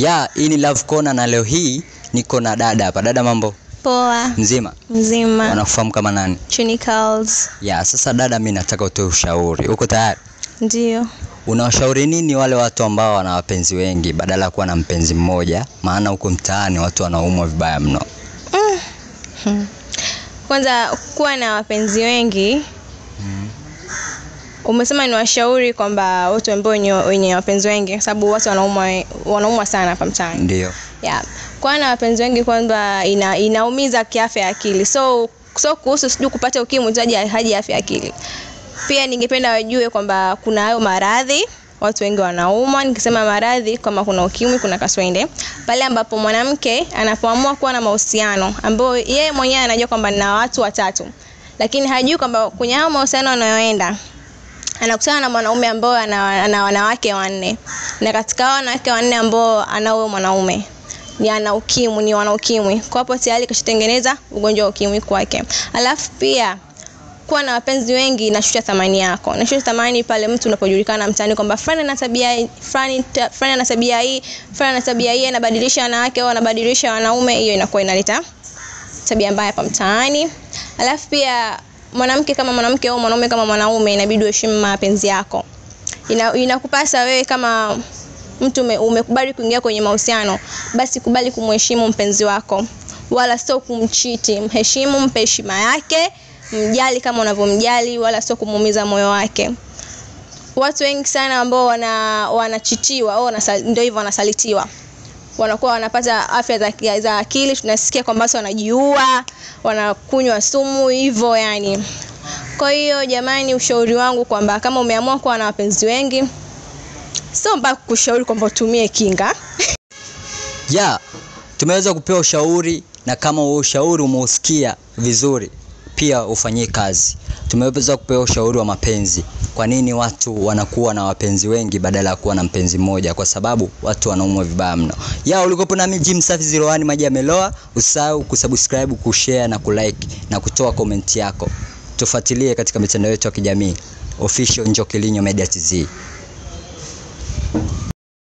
Ya, hii ni Love Corner na leo hii niko na dada hapa. Dada, mambo? Poa. Mzima? Mzima. Wanakufahamu kama nani? Chunicals. Ya, sasa dada, mimi nataka utoe ushauri. Uko tayari? Ndio. Unawashauri nini wale watu ambao wana wapenzi wengi badala ya kuwa na mpenzi mmoja? Maana huko mtaani watu wanaumwa vibaya mno. Kwanza kuwa na wapenzi wengi. Umesema ni washauri kwamba watu ambao wenye wapenzi wengi, kwa sababu watu wanaumwa sana hapa mtaani. Ndio. Yeah. Kuwa na wapenzi wengi kwamba inaumiza kiafya ya akili. So kuhusu sijui kupata ukimwi tu haji afya ya akili. Pia ningependa wajue kwamba kuna hayo maradhi, watu wengi wanaumwa. Nikisema maradhi kama kuna ukimwi, kuna kaswende. Pale ambapo mwanamke anapoamua kuwa na mahusiano ambayo yeye mwenyewe anajua kwamba nina watu watatu, lakini hajui kwamba kwenye hayo mahusiano anayoenda anakutana na mwanaume ambaye ana wanawake wanne, na katika hao wanawake wanne ambao ana huyo mwanaume ni ana ukimwi, ni wana ukimwi. Kwa hapo tayari kashatengeneza ugonjwa wa ukimwi kwake. Alafu pia kuwa na wapenzi wengi inashusha thamani yako. Inashusha thamani pale mtu unapojulikana mtaani kwamba fulani ana tabia fulani, fulani ana tabia hii, fulani ana tabia hii, anabadilisha wanawake au anabadilisha wanaume. Hiyo inakuwa inaleta tabia mbaya hapa mtaani. Alafu pia mwanamke kama mwanamke au mwanaume kama mwanaume inabidi uheshimu mapenzi yako. Inakupasa wewe kama mtu umekubali kuingia kwenye mahusiano, basi kubali kumheshimu mpenzi wako, wala sio kumchiti. Mheshimu, mpe heshima yake, mjali kama unavyomjali, wala sio kumuumiza moyo wake. Watu wengi sana ambao wanachitiwa au ndio hivyo wanasalitiwa, wanakuwa wanapata afya za akili. Tunasikia kwamba watu wanajiua, wanakunywa sumu hivyo yani. Kwa hiyo jamani, ushauri wangu kwamba kama umeamua kuwa na wapenzi wengi, sio mpaka kushauri kwamba utumie kinga. Ya, tumeweza kupewa ushauri, na kama huo ushauri umeusikia vizuri, pia ufanyie kazi. Tumeweza kupewa ushauri wa mapenzi. Kwa nini watu wanakuwa na wapenzi wengi badala ya kuwa na mpenzi mmoja? Kwa sababu watu wanaumwa vibaya mno. Ya, ulikopo nami Jim Safi 01 maji yameloa. Usisahau kusubscribe, kushare na kulike na kutoa comment yako. Tufuatilie katika mitandao yetu ya kijamii. Official Njokilinyo Media TZ.